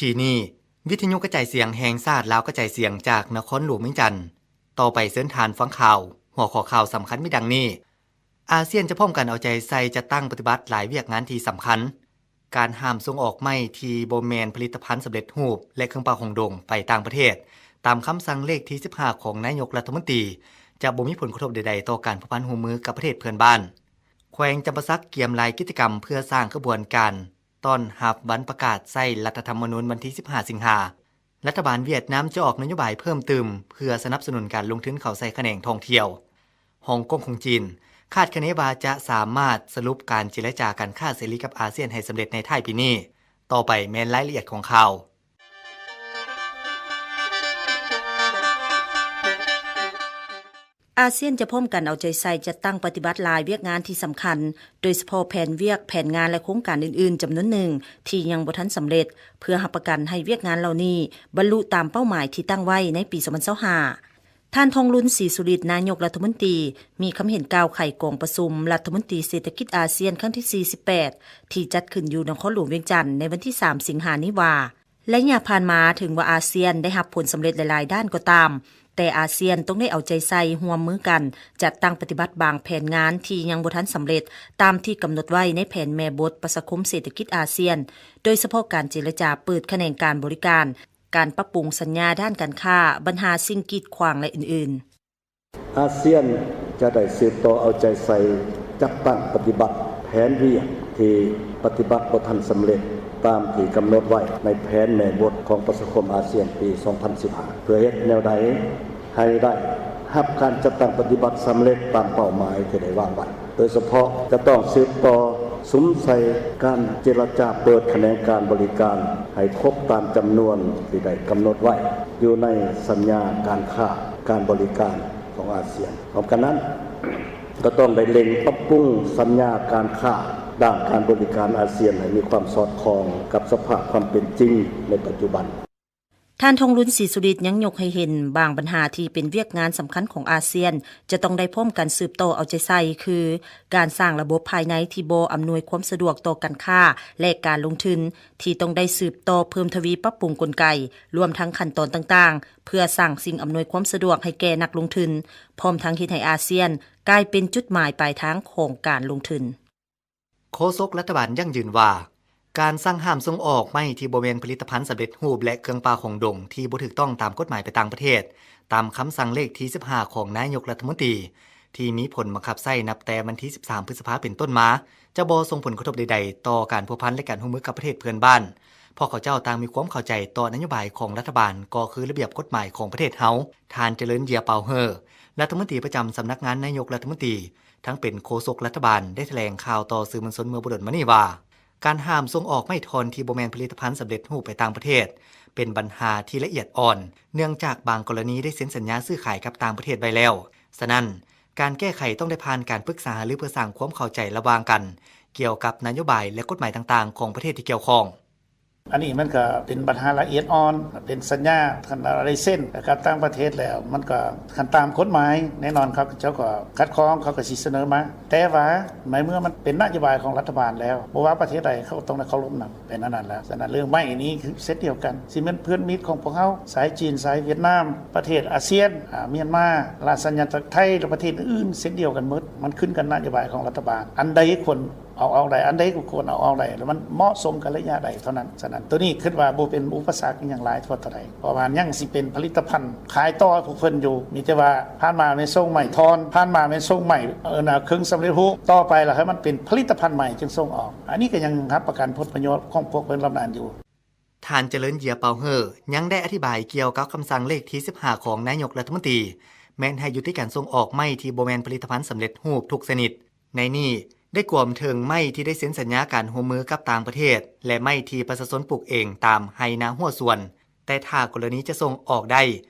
ທີ່ນີ້ ວິທະຍຸກະຈາຍສຽງແຫ່ງຊາດລາວ ກະຈາຍສຽງຈາກນະຄອນຫຼວງວຽງຈັນ. ຕໍ່ໄປເຊີນທ່ານຟັງຂ່າວ. ຫົວຂໍ້ຂ່າວສຳຄັນມີດັ່ງນີ້: ອາຊຽນຈະພ້ອມກັນເອົາໃຈໃສ່ຈັດຕັ້ງປະຕິບັດຫຼາຍວຽກງານທີ່ສຳຄັນ. ການຫ້າມສົ່ງອອກໄມ້ທີ່ບໍ່ແມ່ນຜະລິດຕະພັນສຳເລັດຮູບ ແລະ ເຄື່ອງປ່າຂອງດົງໄປຕ່າງປະເທດ, ຕາມຄຳສັ່ງເລກທີສິບຫ້າຂອງນາຍົກລັດຖະມົນຕີ ຈະບໍ່ມີຜົນກະທົບໃດໆຕໍ່ການພົວພັນຮ່ວມມືກັບປະເທດເພື່ອນບ້ານ. ແຂວງຈຳປາສັກກຽມຫຼາຍກິດຈະກຳເພື່ອສ້າງຂະບວນການ ຕ້ອນຮັບວັນປະກາດໃຊ້ລັດຖະທຳມະນູນວັນທີສິບຫ້າ ສິງຫາ. ລັດຖະບານຫວຽດນາມຈະອອກນະໂຍບາຍເພີ່ມຕື່ມ ເພື່ອສະໜັບສະໜູນການລົງທຶນເຂົ້າໃສ່ຂະແໜງທ່ອງທ່ຽວ. ຮ່ອງກົງຂອງຈີນ ຄາດຄະເນວ່າຈະສາມາດສະຫຼຸບການເຈລະຈາການຄ້າເສລີກັບອາຊຽນໃຫ້ສຳເລັດໃນທ້າຍປີນີ້. ຕໍ່ໄປແມ່ນລາຍລະອຽດຂອງຂ່າວ. ອາຊຽນຈະພ້ອມກັນເອົາໃຈໃສ່ຈັດຕັ້ງປະຕິບັດຫຼາຍວຽກງານທີ່ສຳຄັນ, ໂດຍສະເພາະແຜນວຽກ, ແຜນງານ ແລະ ໂຄງການອື່ນໆຈຳນວນໜຶ່ງທີ່ຍັງບໍ່ທັນສຳເລັດ, ເພື່ອຮັບປະກັນໃຫ້ວຽກງານເຫຼົ່ານີ້ບັນລຸຕາມເປົ້າໝາຍທີ່ຕັ້ງໄວ້ໃນປີສອງພັນຊາວຫ້າ. ທ່ານ ທອງລຸນ ສີສຸລິດ ນາຍົກລັດຖະມົນຕີ ມີຄຳເຫັນກ່າວໄຂກອງປະຊຸມລັດຖະມົນຕີເສດຖະກິດອາຊຽນຄັ້ງທີສີ່ສິບແປດ ທີ່ຈັດຂຶ້ນຢູ່ນະຄອນຫຼວງວຽງຈັນໃນວັນທີສາມ ສິງຫານີ້ວ່າ, ໄລຍະຜ່ານມາ ເຖິງວ່າອາຊຽນໄດ້ຮັບຜົນສຳເລັດຫຼາຍໆດ້ານກໍຕາມ, ແຕ່ອາຊຽນຕ້ອງໄດ້ເອົາໃຈໃສ່ຮ່ວມມືກັນ ຈັດຕັ້ງປະຕິບັດບາງແຜນງານທີ່ຍັງບໍ່ທັນສຳເລັດ ຕາມທີ່ກຳນົດໄວ້ໃນແຜນແມ່ບົດປະຊາຄົມເສດຖະກິດອາຊຽນ, ໂດຍສະເພາະການເຈລະຈາເປີດຂະແໜງການບໍລິການ, ການປັບປຸງສັນຍາດ້ານການຄ້າ, ບັນຫາສິ່ງກີດຂວາງ ແລະ ອື່ນໆ. ອາຊຽນຈະໄດ້ສືບຕໍ່ເອົາໃຈໃສ່ຈັດຕັ້ງປະຕິບັດແຜນວຽກທີ່ປະຕິບັດບໍ່ທັນສຳເລັດຕາມທີ່ກຳນົດໄວ້ໃນແຜນແມ່ບົດຂອງປະຊາຄົມອາຊຽນປີສອງພັນສິບຫ້າ ເພື່ອເຮັດແນວໃດໃຫ້ໄດ້ຮັບການຈັດຕັ້ງປະຕິບັດສຳເລັດຕາມເປົ້າໝາຍທີ່ໄດ້ວາງໄວ້. ໂດຍສະເພາະຈະຕ້ອງສືບຕໍ່ສຸມໃສ່ການເຈລະຈາເປີດຂະແໜງການບໍລິການໃຫ້ຄົບຕາມຈຳນວນທີ່ໄດ້ກຳນົດໄວ້ຢູ່ໃນສັນຍາການຄ້າການບໍລິການຂອງອາຊຽນ. ພ້ອມກັນນັ້ນ, ກໍຕ້ອງໄດ້ເລັ່ງປັບປຸງສັນຍາການຄ້າດ້ານການບໍລິການອາຊຽນໃຫ້ມີຄວາມສອດຄ່ອງກັບສະພາບຄວາມເປັນຈິງໃນປັດຈຸບັນ. ທ່ານ ທອງລຸນ ສີສຸລິດ ຍັງຍົກໃຫ້ເຫັນບາງບັນຫາທີ່ເປັນວຽກງານສຳຄັນຂອງອາຊຽນ ຈະຕ້ອງໄດ້ພ້ອມກັນສືບຕໍ່ເອົາໃຈໃສ່ ຄື ການສ້າງລະບົບພາຍໃນທີ່ບໍ່ອຳນວຍຄວາມສະດວກຕໍ່ການຄ້າ ແລະ ການລົງທຶນ ທີ່ຕ້ອງໄດ້ສືບຕໍ່ເພີ່ມທະວີປັບປຸງກົນໄກ, ລວມທັງຂັ້ນຕອນຕ່າງໆ ເພື່ອສ້າງສິ່ງອຳນວຍຄວາມສະດວກໃຫ້ແກ່ນັກລົງທຶນ, ພ້ອມທັງເຮັດໃຫ້ອາຊຽນກາຍເປັນຈຸດໝາຍປາຍທາງຂອງການລົງທຶນ. ໂຄສົກລັດຖະບານຢັ້ງຢືນວ່າ ການສັ່ງຫ້າມສົ່ງອອກໄມ້ທີ່ບໍ່ແມ່ນຜະລິດຕະພັນສຳເລັດຮູບ ແລະ ເຄື່ອງປ່າຂອງດົງທີ່ບໍ່ຖືກຕ້ອງຕາມກົດໝາຍໄປຕ່າງປະເທດ, ຕາມຄຳສັ່ງເລກທີສິບຫ້າຂອງນາຍົກລັດຖະມົນຕີ ທີ່ມີຜົນບັງຄັບໃຊ້ນັບແຕ່ວັນທີສິບສາມ ພຶດສະພາເປັນຕົ້ນມາ, ຈະບໍ່ສົ່ງຜົນກະທົບໃດໆຕໍ່ການພົວພັນ ແລະ ການຮ່ວມມືກັບປະເທດເພື່ອນບ້ານ, ເພາະເຂົາເຈົ້າຕ່າງມີຄວາມເຂົ້າໃຈຕໍ່ນະໂຍບາຍຂອງລັດຖະບານ ກໍຄືລະບຽບກົດໝາຍຂອງປະເທດເຮົາ. ທ່ານ ຈະເລີນ ເຢຍເປົາເຮີ ລັດຖະມົນຕີປະຈຳສຳນັກງານນາຍົກລັດຖະມົນຕີ, ທັງເປັນໂຄສົກລັດຖະບານ ໄດ້ຖະແຫຼງຂ່າວຕໍ່ສື່ມວນຊົນເມື່ອບໍ່ດົນມານີ້ວ່າ ການຫ້າມສົ່ງອອກໄມ້ທ່ອນທີ່ບໍ່ແມ່ນຜະລິດຕະພັນສຳເລັດຮູບໄປຕ່າງປະເທດ ເປັນບັນຫາທີ່ລະອຽດອ່ອນ, ເນື່ອງຈາກບາງກໍລະນີໄດ້ເຊັນສັນຍາຊື້ຂາຍກັບຕ່າງປະເທດໄວ້ແລ້ວ. ສະນັ້ນ, ການແກ້ໄຂຕ້ອງໄດ້ຜ່ານການປຶກສາຫາລືເພື່ອສ້າງຄວາມເຂົ້າໃຈລະຫວ່າງກັນ ກ່ຽວກັບນະໂຍບາຍ ແລະ ກົດໝາຍຕ່າງໆຂອງປະເທດທີ່ກ່ຽວຂ້ອງ. ອັນນີ້ມັນກໍເປັນບັນຫາລະອຽດອ່ອນ, ເປັນສັນຍາ ຄັນວ່າໄດ້ເຊັນກັບຕ່າງປະເທດແລ້ວ ມັນກໍຄັນຕາມກົດໝາຍ ແນ່ນອນເຂົາເຈົ້າກໍຄັດຄອງ ເຂົາກໍຊິສະເໜີມາ. ແຕ່ວ່າໃນເມື່ອມັນເປັນນະໂຍບາຍຂອງລັດຖະບານແລ້ວ ບໍ່ວ່າປະເທດໃດເຂົາກໍຕ້ອງໄດ້ເຄົາລົບນຳ ເປັນອັນນັ້ນແລ້ວ. ສະນັ້ນເລື່ອງໄມ້ນີ້ຄືເຊັ່ນດຽວກັນ ຊິແມ່ນເພື່ອນມິດຂອງພວກເຮົາ ສາຍຈີນ ສາຍຫວຽດນາມ ປະເທດອາຊຽນ ອາ ມຽນມາ ລາຊະອານາຈັກໄທ ແລະ ປະເທດອື່ນໆເຊັ່ນດຽວກັນໝົດ. ມັນຂຶ້ນກັບນະໂຍບາຍຂອງລັດຖະບານ ອັນໃດຄວນ ເອົາອອກໄດ້ ອັນໃດກໍຄວນເອົາອອກໄດ້ ແລ້ວມັນເໝາະສົມກັນໄລຍະໃດເທົ່ານັ້ນ. ສະນັ້ນ ໂຕນີ້ຄິດວ່າບໍ່ເປັນອຸປະສັກອີ່ຫຍັງຫຼາຍເທົ່າໃດ ເພາະວ່າຍັງຊິເປັນຜະລິດຕະພັນຂາຍຕໍ່ພວກເພິ່ນຢູ່. ມີແຕ່ວ່າຜ່ານມາແມ່ນສົ່ງໄມ້ທ່ອນ, ຜ່ານມາແມ່ນສົ່ງໄມ້ ເອີ ນະ ເຄື່ອງສຳເລັດຮູບ, ຕໍ່ໄປລະໃຫ້ມັນເປັນຜະລິດຕະພັນໃໝ່ຈຶ່ງສົ່ງອອກ. ອັນນີ້ກໍຍັງຮັບປະກັນຜົນປະໂຫຍດຂອງພວກເພິ່ນເຫຼົ່ານັ້ນຢູ່. ທ່ານ ຈະເລີນ ເຢຍເປົາເຮີ ຍັງໄດ້ອະທິບາຍກ່ຽວກັບຄຳສັ່ງເລກທີສິບຫ້າຂອງນາຍົກລັດຖະມົນຕີ ແມ່ນໃຫ້ຢຸດຕິການສົ່ງອອກໄມ້ທີ່ບໍ່ແມ່ນຜະລິດຕະພັນສຳເລັດຮູບທຸກຊະນິດ. ໃນນີ້ໄດ້ກວມເຖິງໄມ້ທີ່ໄດ້ເຊັນສັນຍາການຮ່ວມມືກັບຕ່າງປະເທດ ແລະ ໄມ້ທີ່ປະຊາຊົນປູກເອງຕາມໄຮ່ນາຮົ້ວສວນ, ແຕ່ຖ້າກໍລະນີຈະສົ່ງອອກໄດ້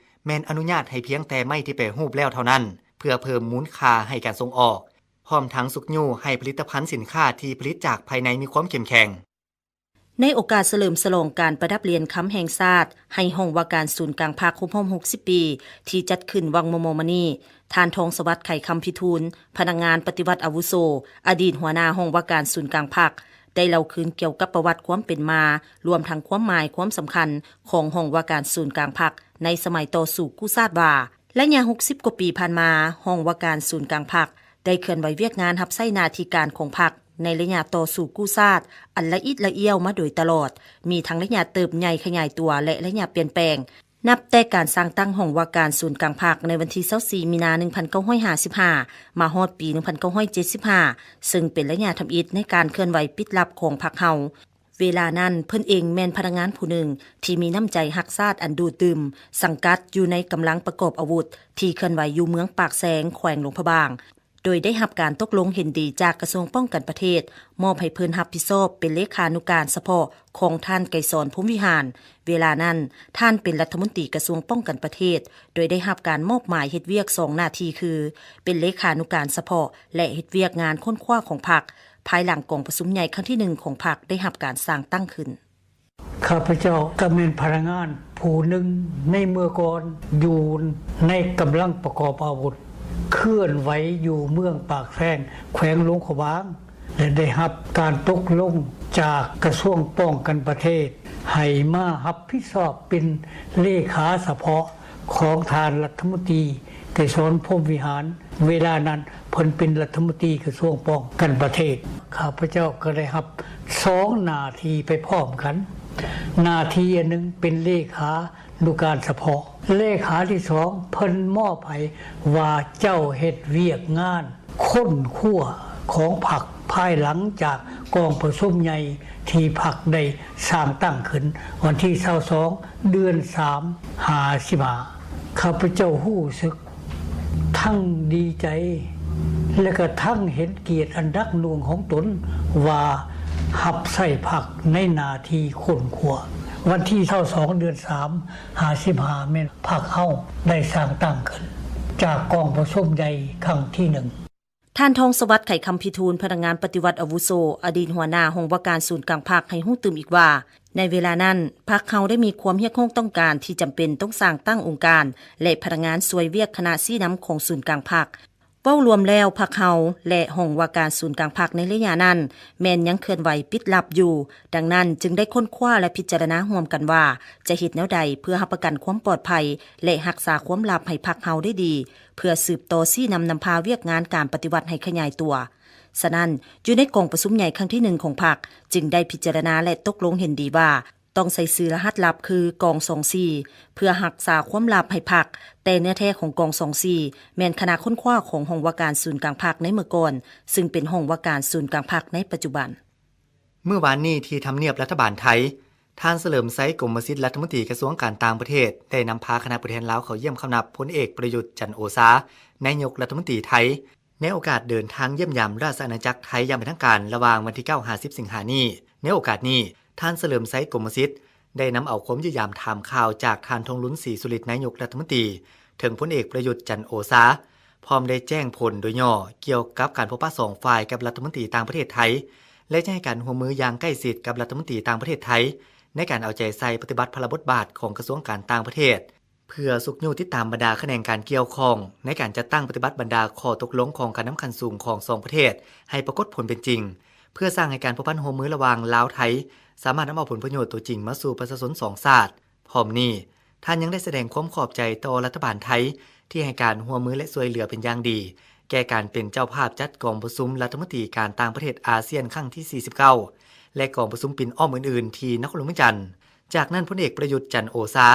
ແມ່ນອະນຸຍາດໃຫ້ພຽງແຕ່ໄມ້ທີ່ແປຮູບແລ້ວເທົ່ານັ້ນ ເພື່ອເພີ່ມມູນຄ່າໃຫ້ການສົ່ງອອກ, ພ້ອມທັງຊຸກຍູ້ໃຫ້ຜະລິດຕະພັນສິນຄ້າທີ່ຜະລິດຈາກພາຍໃນມີຄວາມເຂັ້ມແຂງ. ໃນໂອກາດສະເຫຼີມສະຫຼອງການປະດັບຫຼຽນຄຳແຫ່ງຊາດ ໃຫ້ຫ້ອງວ່າການສູນກາງພັກຄົບຮອບຫົກສິບປີ ທີ່ຈັດຂຶ້ນຫວ່າງມໍ່ໆມານີ້, ທ່ານ ທອງສະຫວັດ ໄຂຄຳພິທູນ ພະນັກງານປະຕິວັດອາວຸໂສ, ອະດີດຫົວໜ້າຫ້ອງວ່າການສູນກາງພັກ, ໄດ້ເລົ່າຄືນກ່ຽວກັບປະຫວັດຄວາມເປັນມາ, ລວມທັງຄວາມໝາຍຄວາມສຳຄັນຂອງຫ້ອງວ່າການສູນກາງພັກໃນສະໄໝຕໍ່ສູ້ກູ້ຊາດວ່າ, ໄລຍະຫົກສິບກວ່າປີຜ່ານມາ, ຫ້ອງວ່າການສູນກາງພັກໄດ້ເຄື່ອນໄຫວວຽກງານຮັບໃຊ້ໜ້າທີ່ການຂອງພັກໃນໄລຍະຕໍ່ສູ້ກູ້ຊາດອັນລະອິດລະອ້ຽວມາໂດຍຕະຫຼອດ, ມີທັງໄລຍະເຕີບໃຫຍ່ຂະຫຍາຍຕົວ ແລະ ໄລຍະປ່ຽນແປງ. ນັບແຕ່ການສ້າງຕັ້ງຫ້ອງວ່າການສູນກາງພັກໃນວັນທີຊາວສີ່ ມີນາ ໜຶ່ງພັນເກົ້າຮ້ອຍຫ້າສິບຫ້າ ມາຮອດປີ ໜຶ່ງພັນເກົ້າຮ້ອຍເຈັດສິບຫ້າ ເຊິ່ງເປັນໄລຍະທຳອິດໃນການເຄື່ອນໄຫວປິດລັບຂອງພັກເຮົາ. ເວລານັ້ນເພິ່ນເອງແມ່ນພະນັກງານຜູ້ໜຶ່ງທີ່ມີນ້ຳໃຈຮັກຊາດອັນດູດດື່ມ, ສັງກັດຢູ່ໃນກຳລັງປະກອບອາວຸດທີ່ເຄື່ອນໄຫວຢູ່ເມືອງປາກແຊງ ແຂວງຫຼວງພະບາງ. ໂດຍໄດ້ຮັບການຕົກລົງເຫັນດີຈາກກະຊວງປ້ອງກັນປະເທດ ມອບໃຫ້ເພິ່ນຮັບຜິດຊອບເປັນເລຂານຸການສະເພາະຂອງທ່ານໄກສອນ ພົມວິຫານ. ເວລານັ້ນ ທ່ານເປັນລັດຖະມົນຕີກະຊວງປ້ອງກັນປະເທດ, ໂດຍໄດ້ຮັບການມອບໝາຍເຮັດວຽກສອງໜ້າທີ່ຄື ເປັນເລຂານຸການສະເພາະ ແລະ ເຮັດວຽກງານຄົ້ນຄວ້າຂອງພັກ, ພາຍຫຼັງກອງປະຊຸມໃຫຍ່ຄັ້ງທີໜຶ່ງຂອງພັກໄດ້ຮັບການສ້າງຕັ້ງຂຶ້ນ. ຂ້າພະເຈົ້າກໍແມ່ນພະນັກງານຜູ້ໜຶ່ງໃນເມື່ອກ່ອນ ຢູ່ໃນກຳລັງປະກອບອາວຸດ ເຄື່ອນໄຫວຢູ່ເມືອງປາກແຊງ ແຂວງຫຼວງພະບາງ ແລະ ໄດ້ຮັບການຕົກລົງຈາກກະຊວງປ້ອງກັນປະເທດ ໃຫ້ມາຮັບຜິດຊອບເປັນເລຂາສະເພາະຂອງທ່ານລັດຖະມົນຕີໄກສອນ ພົມວິຫານ. ເວລານັ້ນເພິ່ນເປັນລັດຖະມົນຕີກະຊວງປ້ອງກັນປະເທດ. ຂ້າພະເຈົ້າກໍໄດ້ຮັບສອງໜ້າທີ່ໄປພ້ອມກັນ. ໜ້າທີ່ອັນໜຶ່ງເປັນເລຂານຸການສະເພາະ. ເລຂາທີສອງເພິ່ນມອບໃຫ້ວ່າເຈົ້າເຮັດວຽກງານ ຄົ້ນຄວ້າຂອງພັກ ພາຍຫຼັງຈາກກອງປະຊຸມໃຫຍ່ທີ່ພັກໄດ້ສ້າງຕັ້ງຂຶ້ນ ວັນທີຊາວສອງ ເດືອນສາມ ຫ້າສິບຫ້າ. ຂ້າພະເຈົ້າຮູ້ສຶກທັງດີໃຈ ແລະ ກະທັງເຫັນກຽດອັນໜັກໜ່ວງຂອງຕົນວ່າຮັບໃຊ້ພັກໃນໜ້າທີ່ຄົ້ນຄວ້າ. ວັນທີຊາວສອງ ເດືອນສາມ ຫ້າສິບຫ້າ ແມ່ນພັກເຮົາໄດ້ສ້າງຕັ້ງຂຶ້ນຈາກກອງປະຊຸມໃຫຍ່ຄັ້ງທີໜຶ່ງ. ທ່ານ ທອງສະຫວັດ ໄຂຄຳພິທູນ ພະນັກງານປະຕິວັດອາວຸໂສ, ອະດີດຫົວໜ້າຫ້ອງວ່າການສູນກາງພັກ ໃຫ້ຮູ້ຕື່ມອີກວ່າ, ໃນເວລານັ້ນ ພັກເຮົາໄດ້ມີຄວາມຮຽກຮ້ອງຕ້ອງການທີ່ຈຳເປັນຕ້ອງສ້າງຕັ້ງອົງການ ແລະ ພະນັກງານຊ່ວຍວຽກຄະນະຊີ້ນຳຂອງສູນກາງພັກ. ເວົ້າລວມແລ້ວ, ພັກເຮົາ ແລະ ຫ້ອງວ່າການສູນກາງພັກໃນໄລຍະນັ້ນ ແມ່ນຍັງເຄື່ອນໄຫວປິດລັບຢູ່. ດັ່ງນັ້ນ, ຈຶ່ງໄດ້ຄົ້ນຄວ້າ ແລະ ພິຈາລະນາຮ່ວມກັນວ່າ ຈະເຮັດແນວໃດເພື່ອຮັບປະກັນຄວາມປອດໄພ ແລະ ຮັກສາຄວາມລັບໃຫ້ພັກເຮົາໄດ້ດີ, ເພື່ອສືບຕໍ່ຊີ້ນຳນຳພາວຽກງານການປະຕິວັດໃຫ້ຂະຫຍາຍຕົວ. ສະນັ້ນ, ຢູ່ໃນກອງປະຊຸມໃຫຍ່ຄັ້ງທີໜຶ່ງຂອງພັກ ຈຶ່ງໄດ້ພິຈາລະນາ ແລະ ຕົກລົງເຫັນດີວ່າ ຕ້ອງໃສ່ຊື່ລະຫັດລັບຄື ກອງສອງສີ່ ເພື່ອຮັກສາຄວາມລັບໃຫ້ພັກ, ແຕ່ເນື້ອແທ້ຂອງກອງສອງສີ່ ແມ່ນຄະນະຄົ້ນຄວ້າຂອງຫ້ອງວ່າການສູນກາງພັກໃນເມື່ອກ່ອນ, ຊຶ່ງເປັນຫ້ອງວ່າການສູນກາງພັກໃນປັດຈຸບັນ. ມື້ວານນີ້ທີ່ທຳນຽບລັດຖະບານໄທ, ທ່ານ ສະເຫຼີມໄຊ ກົມມະສິດ ລັດຖະມົນຕີກະຊວງການຕ່າງປະເທດ ໄດ້ນຳພາຄະນະຜູ້ແທນລາວເຂົ້າຢ້ຽມຄຳນັບພົນເອກ ປະຍຸດ ຈັນໂອຊາ ນາຍົກລັດຖະມົນຕີໄທ, ໃນໂອກາດເດີນທາງຢ້ຽມຢາມລາຊະອານາຈັກໄທຢ່າງເປັນທາງການ ລະຫວ່າງວັນທີເກົ້າ ຫາ ສິບ ສິງຫານີ້. ໃນໂອກາດນີ້, ທ່ານ ສະເຫຼີມໄຊ ກົມມະສິດ ໄດ້ນຳເອົາຄວາມຢ້ຽມຢາມຖາມຂ່າວຈາກທ່ານ ທອງລຸນ ສີສຸລິດ ນາຍົກລັດຖະມົນຕີ ເຖິງພົນເອກ ປະຍຸດ ຈັນໂອຊາ, ພ້ອມໄດ້ແຈ້ງຜົນໂດຍຫຍໍ້ກ່ຽວກັບການພົບປະສອງຝ່າຍກັບລັດຖະມົນຕີຕ່າງປະເທດໄທ ແລະ ຈະໃຫ້ການຮ່ວມມືຢ່າງໃກ້ຊິດກັບລັດຖະມົນຕີຕ່າງປະເທດໄທ ໃນການເອົາໃຈໃສ່ປະຕິບັດພາລະບົດບາດຂອງກະຊວງການຕ່າງປະເທດ, ເພື່ອຊຸກຍູ້ຕິດຕາມບັນດາຂະແໜງການກ່ຽວຂ້ອງ ໃນການຈັດຕັ້ງປະຕິບັດບັນດາຂໍ້ຕົກລົງຂອງການນຳຂັ້ນສູງຂອງສອງປະເທດ ໃຫ້ປາກົດຜົນເປັນຈິງ, ເພື່ອສ້າງໃຫ້ການພົວພັນຮ່ວມມືລະຫວ່າງລາວ-ໄທ ສາມາດນຳເອົາຜົນປະໂຫຍດຕົວຈິງມາສູ່ປະຊາຊົນສອງຊາດ. ພ້ອມນີ້, ທ່ານຍັງໄດ້ສະແດງຄວາມຂອບໃຈຕໍ່ລັດຖະບານໄທ ທີ່ໃຫ້ການຮ່ວມມື ແລະ ຊ່ວຍເຫຼືອເປັນຢ່າງດີ ແກ່ການເປັນເຈົ້າພາບຈັດກອງປະຊຸມລັດຖະມົນຕີການຕ່າງປະເທດອາຊຽນຄັ້ງທີສີ່ສິບເກົ້າ ແລະ ກອງປະຊຸມປິ່ນອ້ອມອື່ນໆ ທີ່ນະຄອນຫຼວງວຽງຈັນ. ຈາກນັ້ນ, ພົນເອກ ປະຍຸດ ຈັນໂອຊາ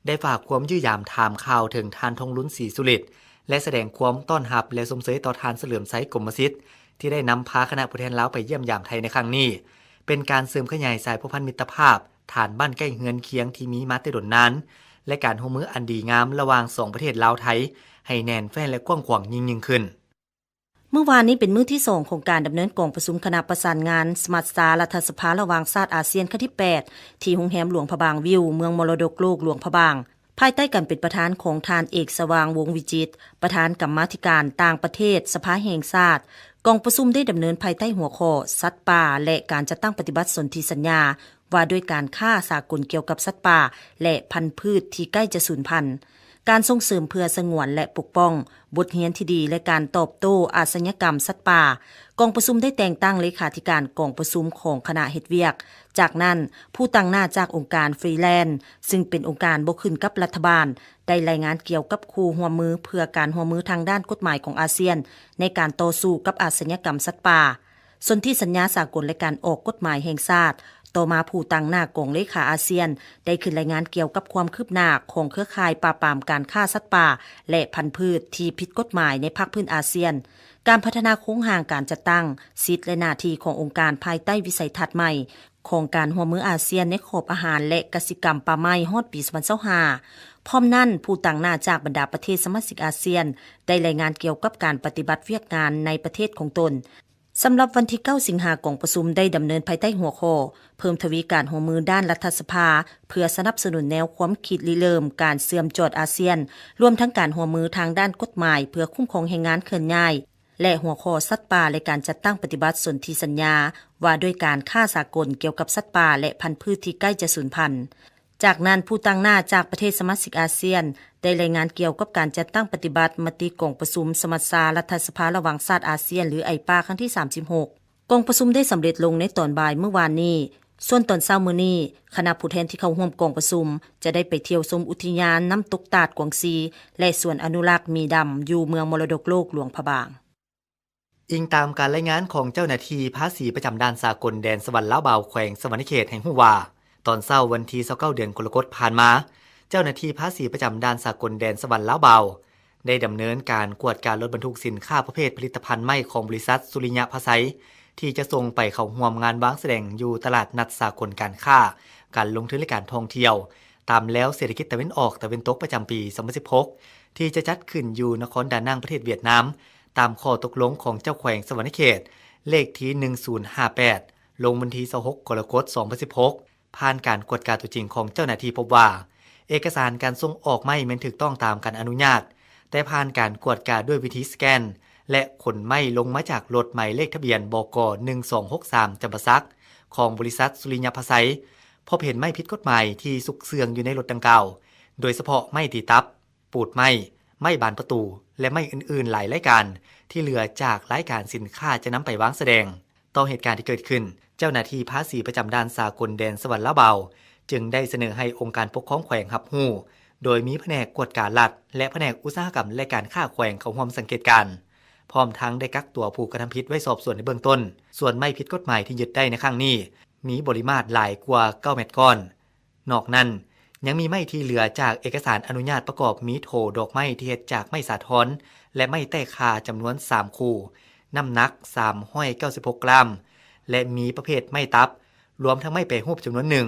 ໄດ້ຝາກຄວາມຢ້ຽມຢາມຖາມຂ່າວເຖິງທ່ານ ທອງລຸນ ສີສຸລິດ ແລະ ສະແດງຄວາມຕ້ອນຮັບ ແລະ ຊົມເຊີຍຕໍ່ທ່ານ ສະເຫຼີມໄຊ ກົມມະສິດ ທີ່ໄດ້ນຳພາຄະນະຜູ້ແທນລາວໄປຢ້ຽມຢາມໄທໃນຄັ້ງນີ້, ເປັນການເສີມຂະຫຍາຍສາຍພົວພັນມິດຕະພາບ ຖານບ້ານໃກ້ເຮືອນຄຽງທີ່ມີມາແຕ່ດົນນານ ແລະ ການຮ່ວມມືອັນດີງາມລະຫວ່າງສອງປະເທດລາວ-ໄທ ໃຫ້ແໜ້ນແຟ້ນ ແລະ ກວ້າງຂວາງຍິ່ງໆຂຶ້ນ. ມື້ວານນີ້ເປັນມື້ທີສອງຂອງການດຳເນີນກອງປະຊຸມຄະນະປະສານງານສະມັດຊາລັດຖະສະພາລະຫວ່າງຊາດອາຊຽນຄັ້ງທີແປດ ທີ່ໂຮງແຮມຫຼວງພະບາງວິວ ເມືອງມໍລະດົກໂລກຫຼວງພະບາງ, ພາຍໃຕ້ການເປັນປະທານຂອງທ່ານເອກ ສະຫວ່າງ ວົງວິຈິດ ປະທານກຳມາທິການຕ່າງປະເທດສະພາແຫ່ງຊາດ. ກອງປະຊຸມໄດ້ດຳເນີນພາຍໃຕ້ຫົວຂໍ້ ສັດປ່າ ແລະ ການຈັດຕັ້ງປະຕິບັດສົນທິສັນຍາ ວ່າດ້ວຍການຄ້າສາກົນກ່ຽວກັບສັດປ່າ ແລະ ພັນພືດທີ່ໃກ້ຈະສູນພັນ. ການສົ່ງເສີມເພື່ອສະຫງວນ ແລະ ປົກປ້ອງ, ບົດຮຽນທີ່ດີ ແລະ ການຕອບໂຕ້ອາຊະຍາກຳສັດປ່າ. ກອງປະຊຸມໄດ້ແຕ່ງຕັ້ງເລຂາທິການກອງປະຊຸມຂອງຄະນະເຮັດວຽກ. ຈາກນັ້ນ, ຜູ້ຕາງໜ້າຈາກອົງການຟຣີແລນ ຊຶ່ງເປັນອົງການບໍ່ຂຶ້ນກັບລັດຖະບານ ໄດ້ລາຍງານກ່ຽວກັບຄູ່ຮ່ວມມືເພື່ອການຮ່ວມມືທາງດ້ານກົດໝາຍຂອງອາຊຽນ ໃນການຕໍ່ສູ້ກັບອາຊະຍາກຳສັດປ່າ. ສົນທິສັນຍາສາກົນ ແລະ ການອອກກົດໝາຍແຫ່ງຊາດ. ຕໍ່ມາ, ຜູ້ຕາງໜ້າກອງເລຂາອາຊຽນ ໄດ້ຂຶ້ນລາຍງານກ່ຽວກັບຄວາມຄືບໜ້າຂອງເຄືອຂ່າຍປາບປາມການຄ້າສັດປ່າ ແລະ ພັນພືດທີ່ຜິດກົດໝາຍໃນພາກພື້ນອາຊຽນ, ການພັດທະນາໂຄງຮ່າງການຈັດຕັ້ງ, ສິດ ແລະ ໜ້າທີ່ຂອງອົງການພາຍໃຕ້ວິໄສທັດໃໝ່ຂອງການຮ່ວມມືອາຊຽນໃນຂອບອາຫານ ແລະ ກະສິກຳປ່າໄມ້ຮອດປີສອງພັນຊາວຫ້າ. ພ້ອມນັ້ນ, ຜູ້ຕາງໜ້າຈາກບັນດາປະເທດສະມາຊິກອາຊຽນ ໄດ້ລາຍງານກ່ຽວກັບການປະຕິບັດວຽກງານໃນປະເທດຂອງຕົນ. ສຳລັບວັນທີເກົ້າສິງຫາ, ກອງປະຊຸມໄດ້ດຳເນີນພາຍໃຕ້ຫົວຂໍ້ ເພີ່ມທະວີການຮ່ວມມືດ້ານລັດຖະສະພາ ເພື່ອສະໜັບສະໜູນແນວຄວາມຄິດລິເລີ່ມການເຊື່ອມຈອດອາຊຽນ, ລວມທັງການຮ່ວມມືທາງດ້ານກົດໝາຍເພື່ອຄຸ້ມຄອງແຮງງານເຄື່ອນຍ້າຍ ແລະ ຫົວຂໍ້ສັດປ່າ ແລະ ການຈັດຕັ້ງປະຕິບັດສົນທິສັນຍາວ່າດ້ວຍການຄ້າສາກົນກ່ຽວກັບສັດປ່າ ແລະ ພັນພືດທີ່ໃກ້ຈະສູນພັນ. ຈາກນັ້ນ, ຜູ້ຕາງໜ້າຈາກປະເທດສະມາຊິກອາຊຽນ ໄດ້ລາຍງານກ່ຽວກັບການຈັດຕັ້ງປະຕິບັດມະຕິກອງປະຊຸມສະມັດຊາລັດຖະສະພາລະຫວ່າງຊາດອາຊຽນ ຫຼື ໄອປາ ຄັ້ງທີສາມສິບຫົກ. ກອງປະຊຸມໄດ້ສຳເລັດລົງໃນຕອນບ່າຍມື້ວານນີ້. ສ່ວນຕອນເຊົ້າມື້ນີ້, ຄະນະຜູ້ແທນທີ່ເຂົ້າຮ່ວມກອງປະຊຸມ ຈະໄດ້ໄປທ່ຽວຊົມອຸທິຍານນ້ຳຕົກຕາດກວາງຊີ ແລະ ສວນອະນຸລັກໝີດຳ ຢູ່ເມືອງມໍລະດົກໂລກຫຼວງພະບາງ. ອີງຕາມການລາຍງານຂອງເຈົ້າໜ້າທີ່ພາສີປະຈຳດ່ານສາກົນແດນສະຫວັນລາວບາວ ແຂວງສະຫວັນນະເຂດ ໃຫ້ຮູ້ວ່າ, ຕອນເຊົ້າວັນທີຊາວເກົ້າ ເດືອນກໍລະກົດຜ່ານມາ, ເຈົ້າໜ້າທີ່ພາສີປະຈຳດ່ານສາກົນແດນສະຫວັນລາວບາວ ໄດ້ດຳເນີນການກວດກາລົດບັນທຸກສິນຄ້າປະເພດຜະລິດຕະພັນໄມ້ຂອງບໍລິສັດສຸລິຍະພາໄຊ ທີ່ຈະສົ່ງໄປເຂົ້າຮ່ວມງານວາງສະແດງຢູ່ຕະຫຼາດນັດສາກົນການຄ້າ, ການລົງທຶນ ແລະ ການທ່ອງທ່ຽວ ຕາມແລວເສດຖະກິດຕາເວັນອອກຕາເວັນຕົກປະຈຳປີສອງພັນສິບຫົກ ທີ່ຈະຈັດຂຶ້ນຢູ່ນະຄອນດານັງ ປະເທດຫວຽດນາມ, ຕາມຂໍ້ຕົກລົງຂອງເຈົ້າແຂວງສະຫວັນນະເຂດ ເລກທີໜຶ່ງສູນຫ້າແປດ ລົງວັນທີຊາວຫົກ ກໍລະກົດ ສອງພັນສິບຫົກ. ຜ່ານການກວດກາຕົວຈິງຂອງເຈົ້າໜ້າທີ່ພົບວ່າ ເອກະສານການສົ່ງອອກໄມ້ແມ່ນຖືກຕ້ອງຕາມການອະນຸຍາດ, ແຕ່ຜ່ານການກວດກາດ້ວຍວິທີສະແກນ ແລະ ຂົນໄມ້ລົງມາຈາກລົດໝາຍເລກທະບຽນ ບກ ໜຶ່ງສອງຫົກສາມ ຈຳປາສັກ ຂອງບໍລິສັດສຸລິຍະພາໄຊ ພົບເຫັນໄມ້ຜິດກົດໝາຍທີ່ຊຸກເຊື່ອງຢູ່ໃນລົດດັ່ງກ່າວ, ໂດຍສະເພາະໄມ້ຕີຕັບ, ປູດໄມ້, ໄມ້ບານປະຕູ ແລະ ໄມ້ອື່ນໆຫຼາຍລາຍການ ທີ່ເຫຼືອຈາກລາຍການສິນຄ້າຈະນຳໄປວາງສະແດງ. ຕໍ່ເຫດການທີ່ເກີດຂຶ້ນ, ເຈົ້າໜ້າທີ່ພາສີປະຈຳດ່ານສາກົນແດນສະຫວັນລາວບາວ ຈຶ່ງໄດ້ສະເໜີໃຫ້ອົງການປົກຄອງແຂວງຮັບຮູ້, ໂດຍມີພະແນກກວດກາລັດ ແລະ ພະແນກອຸດສາຫະກຳ ແລະ ການຄ້າແຂວງເຂົ້າຮ່ວມສັງເກດການ, ພ້ອມທັງໄດ້ກັກຕົວຜູ້ກະທຳຜິດໄວ້ສອບສວນໃນເບື້ອງຕົ້ນ. ສ່ວນໄມ້ຜິດກົດໝາຍທີ່ຍຶດໄດ້ໃນຄັ້ງນີ້ ມີບໍລິມາດຫຼາຍກວ່າເກົ້າແມັດກ້ອນ. ນອກນັ້ນ, ຍັງມີໄມ້ທີ່ເຫຼືອຈາກເອກະສານອະນຸຍາດປະກອບມີໂຖດອກໄມ້ທີ່ເຮັດຈາກໄມ້ສາທອນ ແລະ ໄມ້ແຕ້ຄ່າຈຳນວນສາມຄູ່, ນ້ຳໜັກສາມຮ້ອຍເກົ້າສິບຫົກກຣາມ ແລະ ມີປະເພດໄມ້ຕັບ, ລວມທັງໄມ້ແປຮູບຈຳນວນໜຶ່ງ,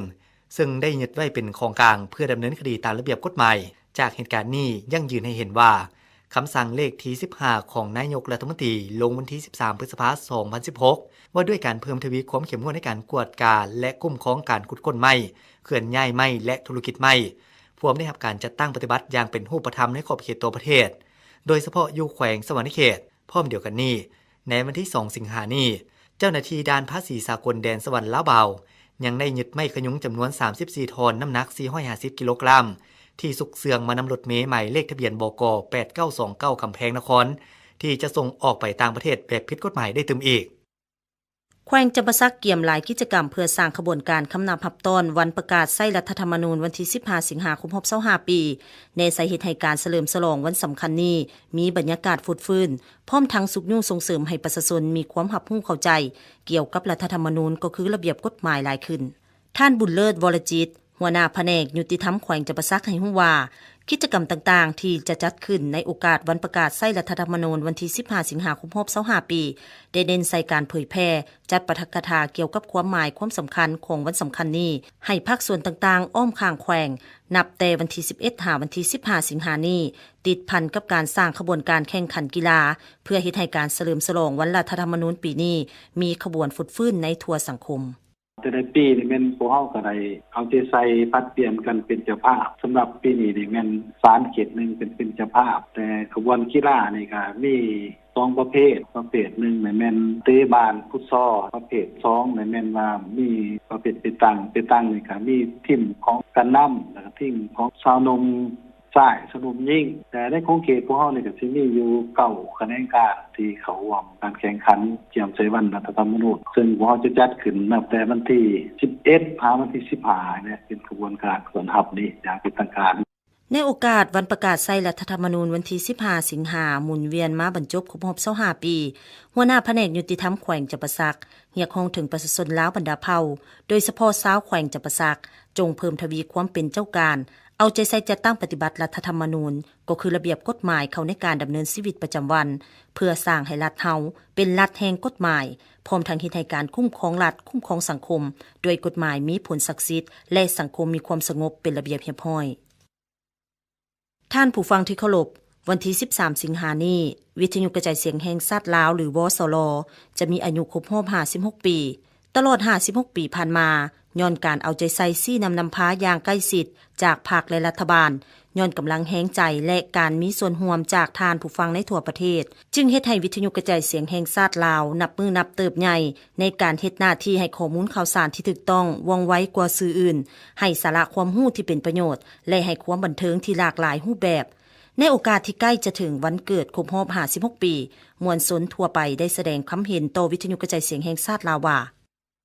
ເຊິ່ງໄດ້ຍຶດໄວ້ເປັນຂອງກາງເພື່ອດຳເນີນຄະດີຕາມລະບຽບກົດໝາຍ. ຈາກເຫດການນີ້ຢັ້ງຢືນໃຫ້ເຫັນວ່າ ຄຳສັ່ງເລກທີສິບຫ້າຂອງນາຍົກລັດຖະມົນຕີ ລົງວັນທີສິບສາມ ພຶດສະພາ ສອງພັນສິບຫົກ ວ່າດ້ວຍການເພີ່ມທະວີຄວາມເຂັ້ມງວດໃນການກວດກາ ແລະ ຄຸ້ມຄອງການຂຸດຄົ້ນໄມ້, ເຄື່ອນຍ້າຍໄມ້ ແລະ ທຸລະກິດໄມ້ ພວມໄດ້ຮັບການຈັດຕັ້ງປະຕິບັດຢ່າງເປັນຮູບປະທຳໃນຂອບເຂດທົ່ວປະເທດ, ໂດຍສະເພາະຢູ່ແຂວງສະຫວັນນະເຂດ. ພ້ອມດຽວກັນນີ້, ໃນວັນທີສອງ ສິງຫານີ້, ເຈົ້າໜ້າທີ່ດ່ານພາສີສາກົນແດນສະຫວັນລາວບາວ ຍັງໄດ້ຍຶດໄມ້ຂະຍຸງຈຳນວນສາມສິບສີ່ທ່ອນ, ນ້ຳໜັກສີ່ຮ້ອຍຫ້າສິບກິໂລກຣາມ, ທີ່ຊຸກເຊື່ອງມານຳລົດເມໝາຍເລກທະບຽນ ບກ ແປດເກົ້າສອງເກົ້າ ກຳແພງນະຄອນ ທີ່ຈະສົ່ງອອກໄປຕ່າງປະເທດແບບຜິດກົດໝາຍໄດ້ຕື່ມອີກ. ແຂວງຈຳປາສັກກຽມຫຼາຍກິດຈະກຳເພື່ອສ້າງຂະບວນການຄຳນັບຮັບຕ້ອນວັນປະກາດໃຊ້ລັດຖະທຳມະນູນວັນທີສິບຫ້າ ສິງຫາຄົບຮອບຊາວຫ້າປີ, ແນໃສ່ເຮັດໃຫ້ການສະເຫຼີມສະຫຼອງວັນສຳຄັນນີ້ມີບັນຍາກາດຟົດຟື້ນ, ພ້ອມທັງຊຸກຍູ້ສົ່ງເສີມໃຫ້ປະຊາຊົນມີຄວາມຮັບຮູ້ເຂົ້າໃຈກ່ຽວກັບລັດຖະທຳມະນູນ ກໍຄືລະບຽບກົດໝາຍຫຼາຍຂຶ້ນ. ທ່ານ ບຸນເລີດ ວໍລະຈິດ ຫົວໜ້າພະແນກຍຸຕິທຳແຂວງຈຳປາສັກໃຫ້ຮູ້ວ່າ, ກິດຈະກຳຕ່າງໆທີ່ຈະຈັດຂຶ້ນໃນໂອກາດວັນປະກາດໃຊ້ລັດຖະທຳມະນູນວັນທີສິບຫ້າ ສິງຫາຄົບຮອບຊາວຫ້າປີ ໄດ້ເນັ້ນໃສ່ການເຜີຍແຜ່, ຈັດປາຖະກະຖາກ່ຽວກັບຄວາມໝາຍຄວາມສຳຄັນຂອງວັນສຳຄັນນີ້ ໃຫ້ພາກສ່ວນຕ່າງໆອ້ອມຂ້າງແຂວງ, ນັບແຕ່ວັນທີສິບເອັດ ຫາວັນທີສິບຫ້າ ສິງຫານີ້, ຕິດພັນກັບການສ້າງຂະບວນການແຂ່ງຂັນກິລາ, ເພື່ອເຮັດໃຫ້ການສະເຫຼີມສະຫຼອງວັນລັດຖະທຳມະນູນປີນີ້ ມີຂະບວນຟົດຟື້ນໃນທົ່ວສັງຄົມ. ແຕ່ລະປີນີ້ແມ່ນພວກເຮົາກໍໄດ້ເອົາໃຈໃສ່ຜັດປ່ຽນກັນເປັນເຈົ້າພາບ. ສຳລັບປີນີ້ນີ້ແມ່ນສາມເຂດໜຶ່ງເປັນ ເປັນເຈົ້າພາບ, ແຕ່ຂະບວນກິລານີ້ກໍມີສອງປະເພດ, ປະເພດໜຶ່ງນີ້ແມ່ນເຕະບານຟຸດຊອລ, ປະເພດສອງນີ້ແມ່ນວ່າມີປະເພດເປຕັງ, ເປຕັງນີ້ກໍມີທີມຂອງການນຳ ແລ້ວກໍທີມຂອງຊາວໜຸ່ມ ຊາຍ ສະໜຸມຍິງ. ແຕ່ໃນຂົງເຂດພວກເຮົານີ້ກໍຊິມີຢູ່ເກົ້າຂະແໜງການທີ່ເຂົ້າຮ່ວມການແຂ່ງຂັນ ກຽມໃສ່ວັນລັດຖະທຳມະນູນ ເຊິ່ງພວກເຮົາຈະຈັດຂຶ້ນນັບແຕ່ວັນທີສິບເອັດຫາວັນທີສິບຫ້ານີ້ແຫຼະ ເປັນຂະບວນການຕ້ອນຮັບນີ້ຢ່າງເປັນທາງການ. ໃນໂອກາດວັນປະກາດໃຊ້ລັດຖະທຳມະນູນວັນທີສິບຫ້າສິງຫາ ໝູນວຽນມາບັນຈົບຄົບຮອບຊາວຫ້າປີ, ຫົວໜ້າພະແນກຍຸຕິທຳແຂວງຈຳປາສັກ ຮຽກຮ້ອງເຖິງປະຊາຊົນລາວບັນດາເຜົ່າ ໂດຍສະເພາະຊາວແຂວງຈຳປາສັກ ຈົ່ງເພີ່ມທະວີຄວາມເປັນເຈົ້າການ, ເອົາໃຈໃສ່ຈັດຕັ້ງປະຕິບັດລັດຖະທຳມະນູນ ກໍຄືລະບຽບກົດໝາຍເຂົ້າໃນການດຳເນີນຊີວິດປະຈຳວັນ ເພື່ອສ້າງໃຫ້ລັດເຮົາເປັນລັດແຫ່ງກົດໝາຍ, ພ້ອມທັງເຮັດໃຫ້ການຄຸ້ມຄອງລັດ, ຄຸ້ມຄອງສັງຄົມດ້ວຍກົດໝາຍມີຜົນສັກສິດ ແລະ ສັງຄົມມີຄວາມສະຫງົບເປັນລະບຽບຮຽບຮ້ອຍ. ທ່ານຜູ້ຟັງທີ່ເຄົາລົບ, ວັນທີສິບສາມສິງຫານີ້, ວິທະຍຸກະຈາຍສຽງແຫ່ງຊາດລາວ ຫຼື ວສລ ຈະມີອາຍຸຄົບຮອບຫ້າສິບຫົກປີ. ຕະຫຼອດຫ້າສິບຫົກປີຜ່ານມາ, ຍ້ອນການເອົາໃຈໃສ່ຊີ້ນຳນຳພາຢ່າງໃກ້ຊິດຈາກພັກ ແລະ ລັດຖະບານ, ຍ້ອນກຳລັງແຮງໃຈ ແລະ ການມີສ່ວນຮ່ວມຈາກທ່ານຜູ້ຟັງໃນທົ່ວປະເທດ, ຈຶ່ງເຮັດໃຫ້ວິທະຍຸກະຈາຍສຽງແຫ່ງຊາດລາວ ນັບມື້ນັບເຕີບໃຫຍ່ ໃນການເຮັດໜ້າທີ່ໃຫ້ຂໍ້ມູນຂ່າວສານທີ່ຖືກຕ້ອງ, ວ່ອງໄວກວ່າສື່ອື່ນ, ໃຫ້ສາລະຄວາມຮູ້ທີ່ເປັນປະໂຫຍດ ແລະ ໃຫ້ຄວາມບັນເທີງທີ່ຫຼາກຫຼາຍຮູບແບບ. ໃນໂອກາດທີ່ໃກ້ຈະເຖິງວັນເກີດຄົບຮອບຫ້າສິບຫົກປີ, ມວນຊົນທົ່ວໄປໄດ້ສະແດງຄຳເຫັນຕໍ່ວິທະຍຸກະຈາຍສຽງແຫ່ງຊາດລາວວ່າ: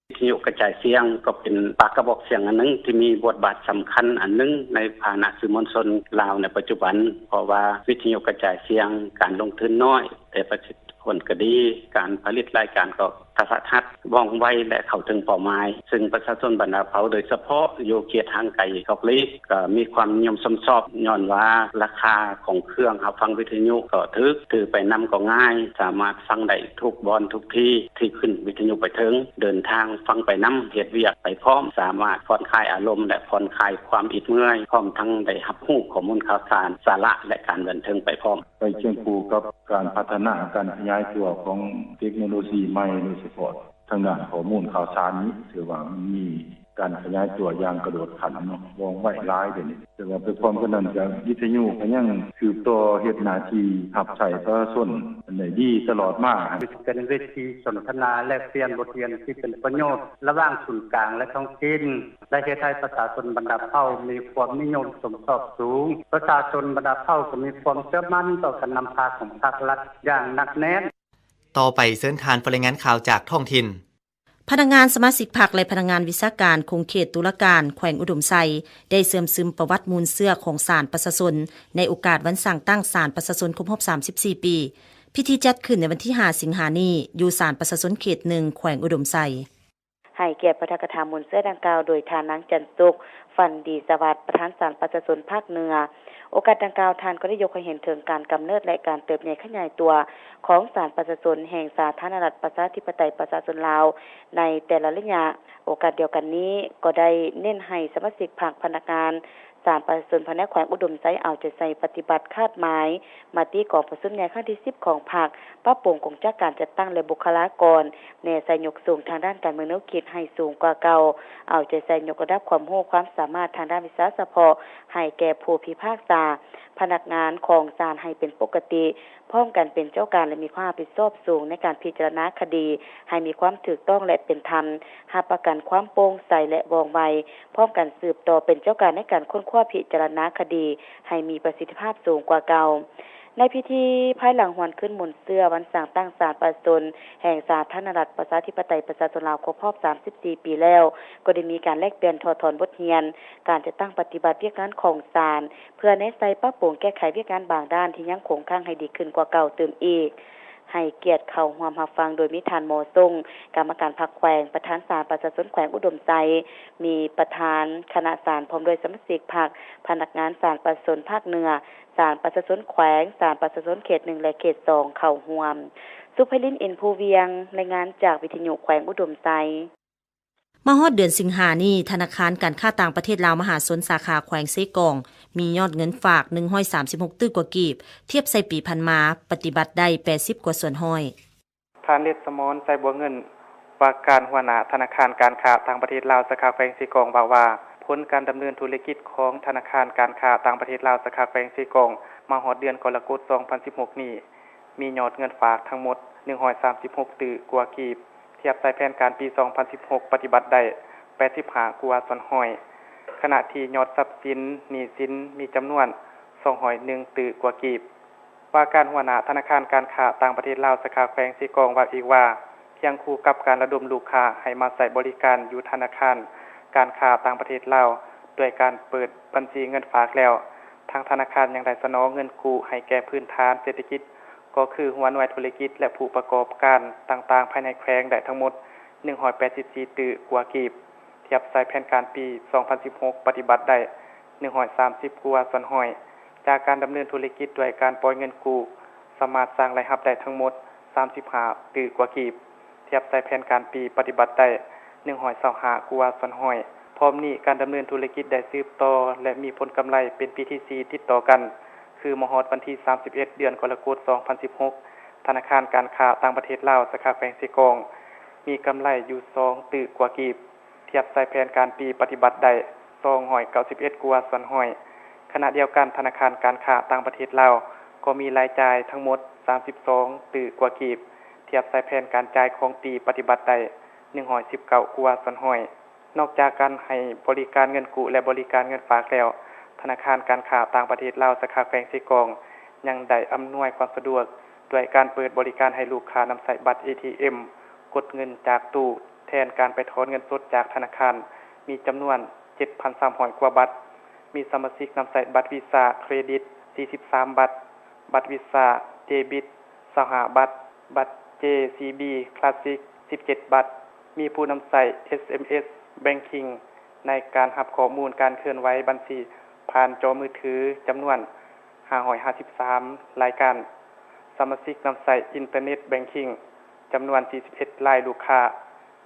ວິທະຍຸກະຈາຍສຽງກໍເປັນປາກກະບອກສຽງອັນໜຶ່ງທີ່ມີບົດບາດສຳຄັນອັນໜຶ່ງໃນພາຫະນະສື່ມວນຊົນລາວໃນປັດຈຸບັນ, ເພາະວ່າວິທະຍຸກະຈາຍສຽງການລົງທຶນນ້ອຍ ແຕ່ປະສິດທິຜົນກໍດີ, ການຜະລິດລາຍການກໍກະທັດຮັດ, ວ່ອງໄວ ແລະ ເຂົ້າເຖິງເປົ້າໝາຍ, ເຊິ່ງປະຊາຊົນບັນດາເຜົ່າ ໂດຍສະເພາະຢູ່ເຂດຫ່າງໄກສອກຫຼີກ ກໍມີຄວາມນິຍົມຊົມຊອບ ຍ້ອນວ່າລາຄາຂອງເຄື່ອງຮັບຟັງວິທະຍຸກໍຖືກ, ຖືໄປນຳກໍງ່າຍ, ສາມາດຟັງໄດ້ທຸກບ່ອນທຸກທີ່ທີ່ຂຶ້ນວິທະຍຸໄປເຖິງ, ເດີນທາງຟັງໄປນຳ, ເຮັດວຽກໄປພ້ອມ, ສາມາດຜ່ອນຄາຍອາລົມ ແລະ ຜ່ອນຄາຍຄວາມອິດເມື່ອຍ, ພ້ອມທັງໄດ້ຮັບຮູ້ຂໍ້ມູນຂ່າວສານ, ສາລະ ແລະ ການບັນເທີງໄປພ້ອມ. ໄປຄຽງຄູ່ກັບການພັດທະນາການຂະຫຍາຍຕົວຂອງເຕັກໂນໂລຊີໃໝ່, ໂດຍສະເພາະທາງດ້ານຂໍ້ມູນຂ່າວສານນີ້ ຖືວ່າມັນມີການຂະຫຍາຍຕົວຢ່າງກະໂດດຂັ້ນເນາະ, ວ່ອງໄວຫຼາຍດຽວນີ້. ແຕ່ວ່າໄປພ້ອມກັນນັ້ນ ກະວິທະຍຸກໍຍັງສືບຕໍ່ເຮັດໜ້າທີ່ຮັບໃຊ້ປະຊາຊົນໄດ້ດີຕະຫຼອດມາ. ເປັນເວທີສົນທະນາແລກປ່ຽນບົດຮຽນທີ່ເປັນປະໂຫຍດລະຫວ່າງສູນກາງ ແລະ ທ້ອງຖິ່ນ ໄດ້ເຮັດໃຫ້ປະຊາຊົນບັນດາເຜົ່າມີຄວາມນິຍົມຊົມຊອບສູງ. ປະຊາຊົນບັນດາເຜົ່າກໍມີຄວາມເຊື່ອໝັ້ນຕໍ່ການນຳພາຂອງພັກລັດຢ່າງໜັກແໜ້ນ. ຕໍ່ໄປເຊີນທ່ານໄປລາຍງານຂ່າວຈາກທ້ອງຖິ່ນ. ພະນັກງານສະມາຊິກພັກ ແລະ ພະນັກງານວິຊາການຂົງເຂດຕຸລາການແຂວງອຸດົມໄຊ ໄດ້ເຊື່ອມຊຶມປະຫວັດມູນເຊື້ອຂອງສານປະຊາຊົນ ໃນໂອກາດວັນສ້າງຕັ້ງສານປະຊາຊົນຄົບຮອບສາມສິບສີ່ປີ. ພິທີຈັດຂຶ້ນໃນວັນທີຫ້າສິງຫານີ້ ຢູ່ສານປະຊາຊົນເຂດໜຶ່ງ ແຂວງອຸດົມໄຊ. ໃຫ້ກຽດປາຖະກະຖາມູນເຊື້ອດັ່ງກ່າວໂດຍທ່ານນາງ ຈັນສຸກ ຝັນດີສະຫວັດ ປະທານສານປະຊາຊົນພາກເໜືອ. ໂອກາດດັ່ງກ່າວ, ທ່ານກໍໄດ້ຍົກໃຫ້ເຫັນເຖິງການກຳເນີດ ແລະ ການເຕີບໃຫຍ່ຂະຫຍາຍຕົວຂອງສານປະຊາຊົນແຫ່ງສາທາລະນະລັດປະຊາທິປະໄຕປະຊາຊົນລາວໃນແຕ່ລະໄລຍະ. ໂອກາດດຽວກັນນີ້, ກໍໄດ້ເນັ້ນໃຫ້ສະມາຊິກພັກ, ພະນັກງານ, ສານປະຊາຊົນພາຍໃນແຂວງອຸດົມໄຊເອົາໃຈໃສ່ປະຕິບັດຄາດໝາຍມະຕິກອງປະຊຸມໃຫຍ່ຄັ້ງທີສິບຂອງພັກ, ປັບປຸງກົງຈັກການຈັດຕັ້ງ ແລະ ບຸກຄະລາກອນ, ແນໃສ່ຍົກສູງທາງດ້ານການເມືອງແນວຄິດໃຫ້ສູງກວ່າເກົ່າ, ເອົາໃຈໃສ່ຍົກລະດັບຄວາມຮູ້ຄວາມສາມາດທາງດ້ານວິຊາສະເພາະໃຫ້ແກ່ຜູ້ພິພາກສາ, ພະນັກງານຂອງສານໃຫ້ເປັນປົກກະຕິ, ພ້ອມກັນເປັນເຈົ້າການ ແລະ ມີຄວາມຮັບຜິດຊອບສູງໃນການພິຈາລະນາຄະດີໃຫ້ມີຄວາມຖືກຕ້ອງ ແລະ ເປັນທຳ, ຮັບປະກັນຄວາມໂປ່ງໃສ ແລະ ວ່ອງໄວ, ພ້ອມກັນສືບຕໍ່ເປັນເຈົ້າການໃນການຄົ້ນຄວ້າພິຈາລະນາຄະດີໃຫ້ມີປະສິດທິພາບສູງກວ່າເກົ່າ. ໃນພິທີ, ພາຍຫຼັງຫວນຄືນມູນເຊື້ອວັນສ້າງຕັ້ງສານປະຊາຊົນແຫ່ງສາທາລະນະລັດປະຊາທິປະໄຕປະຊາຊົນລາວຄົບຮອບສາມສິບສີ່ປີແລ້ວ, ກໍໄດ້ມີການແລກປ່ຽນຖອດຖອນບົດຮຽນ, ການຈັດຕັ້ງປະຕິບັດວຽກງານຂອງສານ, ເພື່ອແນໃສ່ປັບປຸງແກ້ໄຂວຽກງານບາງດ້ານທີ່ຍັງຄົງຄ້າງໃຫ້ດີຂຶ້ນກວ່າເກົ່າຕື່ມອີກ. ໃຫ້ກຽດເຂົ້າຮ່ວມຮັບຟັງໂດຍມີທ່ານ ໝໍ ສົງ ກຳມະການພັກແຂວງ, ປະທານສານປະຊາຊົນແຂວງອຸດົມໄຊ, ມີປະທານຄະນະສານ ພ້ອມດ້ວຍສະມາຊິກພັກ, ພະນັກງານສານປະຊາຊົນພາກເໜືອ, ສານປະຊາຊົນແຂວງ, ສານປະຊາຊົນເຂດໜຶ່ງ ແລະ ເຂດສອງ ເຂົ້າຮ່ວມ. ສຸໄພລິນ ອິນພູວຽງ, ລາຍງານຈາກວິທະຍຸແຂວງອຸດົມໄຊ. ມາຮອດເດືອນສິງຫານີ້, ທະນາຄານການຄ້າຕ່າງປະເທດລາວມະຫາຊົນສາຂາແຂວງເຊກອງ ມີຍອດເງິນຝາກໜຶ່ງຮ້ອຍສາມສິບຫົກຕື້ກວ່າກີບ, ທຽບໃສ່ປີຜ່ານມາ ປະຕິບັດໄດ້ແປດສິບກວ່າສ່ວນຮ້ອຍ. ທ່ານ ເລດສະໝອນ ໄຊບົວເງິນ ວ່າການຫົວໜ້າທະນາຄານການຄ້າຕ່າງປະເທດລາວ ສາຂາແຂວງເຊກອງ ເວົ້າວ່າ ຜົນການດຳເນີນທຸລະກິດຂອງທະນາຄານການຄ້າຕ່າງປະເທດລາວ ສາຂາແຂວງເຊກອງ ມາຮອດເດືອນກໍລະກົດ ສອງພັນສິບຫົກນີ້ ມີຍອດເງິນຝາກທັງໝົດໜຶ່ງຮ້ອຍສາມສິບຫົກຕື້ກວ່າກີບ, ທຽບໃສ່ແຜນການປີສອງພັນສິບຫົກ ປະຕິບັດໄດ້ແປດສິບຫ້າກວ່າສ່ວນຮ້ອຍ, ຂະນະທີ່ຍອດຊັບສິນໜີ້ສິນມີຈຳນວນ ສອງຮ້ອຍໜຶ່ງຕື້ກວ່າກີບ. ວ່າການຫົວໜ້າທະນາຄານການຄ້າຕ່າງປະເທດລາວ ສາຂາແຂວງເຊກອງ ເວົ້າອີກວ່າ ຄຽງຄູ່ກັບການລະດົມລູກຄ້າໃຫ້ມາໃຊ້ບໍລິການຢູ່ທະນາຄານການຄ້າຕ່າງປະເທດລາວ ດ້ວຍການເປີດບັນຊີເງິນຝາກແລ້ວ, ທາງທະນາຄານຍັງໄດ້ສະໜອງເງິນກູ້ໃຫ້ແກ່ພື້ນຖານເສດຖະກິດ ກໍຄືຫົວໜ່ວຍທຸລະກິດ ແລະ ຜູ້ປະກອບການຕ່າງໆພາຍໃນແຂວງໄດ້ທັງໝົດ ໜຶ່ງຮ້ອຍແປດສິບສີ່ຕື້ກວ່າກີບ. ທຽບໃສ່ແຜນການປີສອງພັນສິບຫົກ ປະຕິບັດໄດ້ໜຶ່ງຮ້ອຍສາມສິບກວ່າສ່ວນຮ້ອຍ. ຈາກການດຳເນີນທຸລະກິດດ້ວຍການປ່ອຍເງິນກູ້ ສາມາດສ້າງລາຍຮັບໄດ້ທັງໝົດສາມສິບຫ້າຕື້ກວ່າກີບ. ທຽບໃສ່ແຜນການປີປະຕິບັດໄດ້ໜຶ່ງຮ້ອຍຊາວຫ້າກວ່າສ່ວນຮ້ອຍ. ພ້ອມນີ້ ການດຳເນີນທຸລະກິດໄດ້ສືບຕໍ່ ແລະ ມີຜົນກຳໄລເປັນປີທີສີ່ຕິດຕໍ່ກັນ, ຄືມາຮອດວັນທີສາມສິບເອັດ ເດືອນກໍລະກົດ ສອງພັນສິບຫົກ ທະນາຄານການຄ້າຕ່າງປະເທດລາວ ສາຂາແຂວງເຊກອງ ມີກຳໄລຢູ່ສອງຕື້ກວ່າກີບ. ທຽບໃສ່ແຜນການປີປະຕິບັດໄດ້ສອງຮ້ອຍເກົ້າສິບເອັດກວ່າສ່ວນຮ້ອຍ. ຂະນະດຽວກັນ ທະນາຄານການຄ້າຕ່າງປະເທດລາວກໍມີລາຍຈ່າຍທັງໝົດສາມສິບສອງຕື້ກວ່າກີບ, ທຽບໃສ່ແຜນການຈ່າຍຂອງປີປະຕິບັດໄດ້ໜຶ່ງຮ້ອຍສິບເກົ້າກວ່າສ່ວນຮ້ອຍ. ນອກຈາກການໃຫ້ບໍລິການເງິນກູ້ ແລະ ບໍລິການເງິນຝາກແລ້ວ, ທະນາຄານການຄ້າຕ່າງປະເທດລາວ ສາຂາແຂວງເຊກອງ ຍັງໄດ້ອຳນວຍຄວາມສະດວກດ້ວຍການເປີດບໍລິການໃຫ້ລູກຄ້ານຳໃຊ້ບັດ ເອທີເອັມ ກົດເງິນຈາກຕູ້ ແທນການໄປຖອນເງິນສົດຈາກທະນາຄານ ມີຈຳນວນເຈັດພັນສາມຮ້ອຍກວ່າບັດ, ມີສະມາຊິກນຳໃຊ້ບັດວີຊາເຄຣດິດສີ່ສິບສາມບັດ, ບັດວີຊາເດບິດຊາວຫ້າບັດ, ບັດເຈຊີບີຄລາສສິກສິບເຈັດບັດ, ມີຜູ້ນຳໃຊ້ ເອສເອັມເອສແບັງຄິງ ໃນການຮັບຂໍ້ມູນການເຄື່ອນໄຫວບັນຊີຜ່ານຈໍມືຖືຈຳນວນ ຫ້າຮ້ອຍຫ້າສິບສາມລາຍການ, ສະມາຊິກນຳໃຊ້ອິນເຕີເນັດແບັງຄິງ ຈຳນວນສີ່ສິບເອັດລາຍລູກຄ້າ,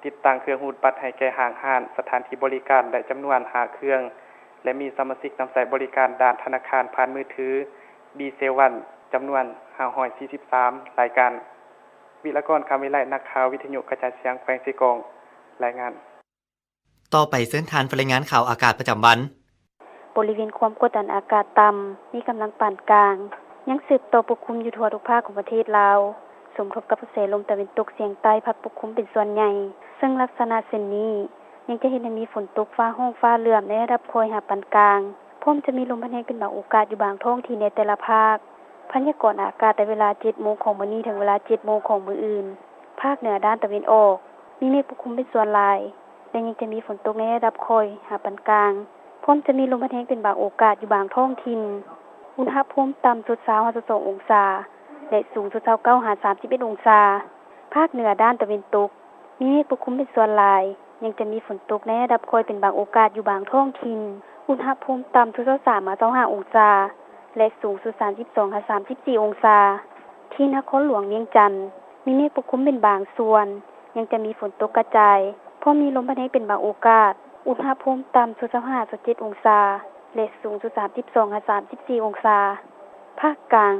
ຕິດຕັ້ງເຄື່ອງຮູດບັດໃຫ້ແກ່ຫ້າງຮ້ານ, ສະຖານທີ່ບໍລິການໄດ້ຈຳນວນຫ້າເຄື່ອງ ແລະ ມີສະມາຊິກນຳໃຊ້ບໍລິການດ້ານທະນາຄານຜ່ານມືຖື ບີເຊວັນ ຈຳນວນຫ້າຮ້ອຍສີ່ສິບສາມລາຍການ. ວິລະກອນ ຄຳວິໄລ, ນັກຂ່າວວິທະຍຸກະຈາຍສຽງແຂວງເຊກອງ ລາຍງານ. ຕໍ່ໄປເຊີນທ່ານໄປລາຍງານຂ່າວອາກາດປະຈຳວັນ. ບໍລິເວນຄວາມກົດດັນອາກາດຕ່ຳ ມີກຳລັງປານກາງ ຍັງສືບຕໍ່ປົກຄຸມຢູ່ທົ່ວທຸກພາກຂອງປະເທດລາວ, ສົມທົບກັບກະແສລົມຕາເວັນຕົກສຽງໃຕ້ພັດປົກຄຸມເປັນສ່ວນໃຫຍ່, ເຊິ່ງລັກສະນະເຊັ່ນນີ້ ຍັງຈະເຮັດໃຫ້ມີຝົນຕົກຟ້າຮ້ອງຟ້າເຫຼື້ອມໃນລະດັບຄ່ອຍຫາປານກາງ, ພ້ອມຈະມີລົມພັດແຮງເປັນບາງໂອກາດຢູ່ບາງທ້ອງຖິ່ນໃນແຕ່ລະພາກ. ພະຍາກອນອາກາດແຕ່ເວລາເຈັດໂມງຂອງມື້ນີ້ເຖິງເວລາເຈັດໂມງຂອງມື້ອື່ນ, ພາກເໜືອດ້ານຕາເວັນອອກ ມີເມກປົກຄຸມເປັນສ່ວນຫຼາຍ ແລະ ຍັງຈະມີຝົນຕົກໃນລະດັບຄ່ອຍຫາປານກາງ, ພ້ອມຈະມີລົມພັດແຮງເປັນບາງໂອກາດຢູ່ບາງທ້ອງຖິ່ນ. ອຸນຫະພູມຕ່ຳສຸດຊາວຫາຊາວສອງອົງສາ ແລະ ສູງສຸດຊາວເກົ້າຫາສາມສິບເອັດອົງສາ. ພາກເໜືອດ້ານຕາເວັນຕົກ ມີເມກປົກຄຸມເປັນສ່ວນຫຼາຍ, ຍັງຈະມີຝົນຕົກໃນລະດັບຄ່ອຍເປັນບາງໂອກາດຢູ່ບາງທ້ອງຖິ່ນ. ອຸນຫະພູມຕ່ຳສຸດຊາວສາມຫາຊາວຫ້າອົງສາ ແລະ ສູງສຸດສາມສິບສອງຫາສາມສິບສີ່ອົງສາ. ທີ່ນະຄອນຫຼວງວຽງຈັນ ມີເມກປົກຄຸມເປັນບາງສ່ວນ, ຍັງຈະມີຝົນຕົກກະຈາຍ, ພ້ອມມີລົມພັດແຮງເປັນບາງໂອກາດ. ອຸນຫະພູມຕ່ຳສຸດຊາວຫ້າ ຊາວເຈັດອົງສາ ແລະ ສູງສຸດສາມສິບສອງຫາສາມສິບສີ່ອົງສາ. ພາກກາງ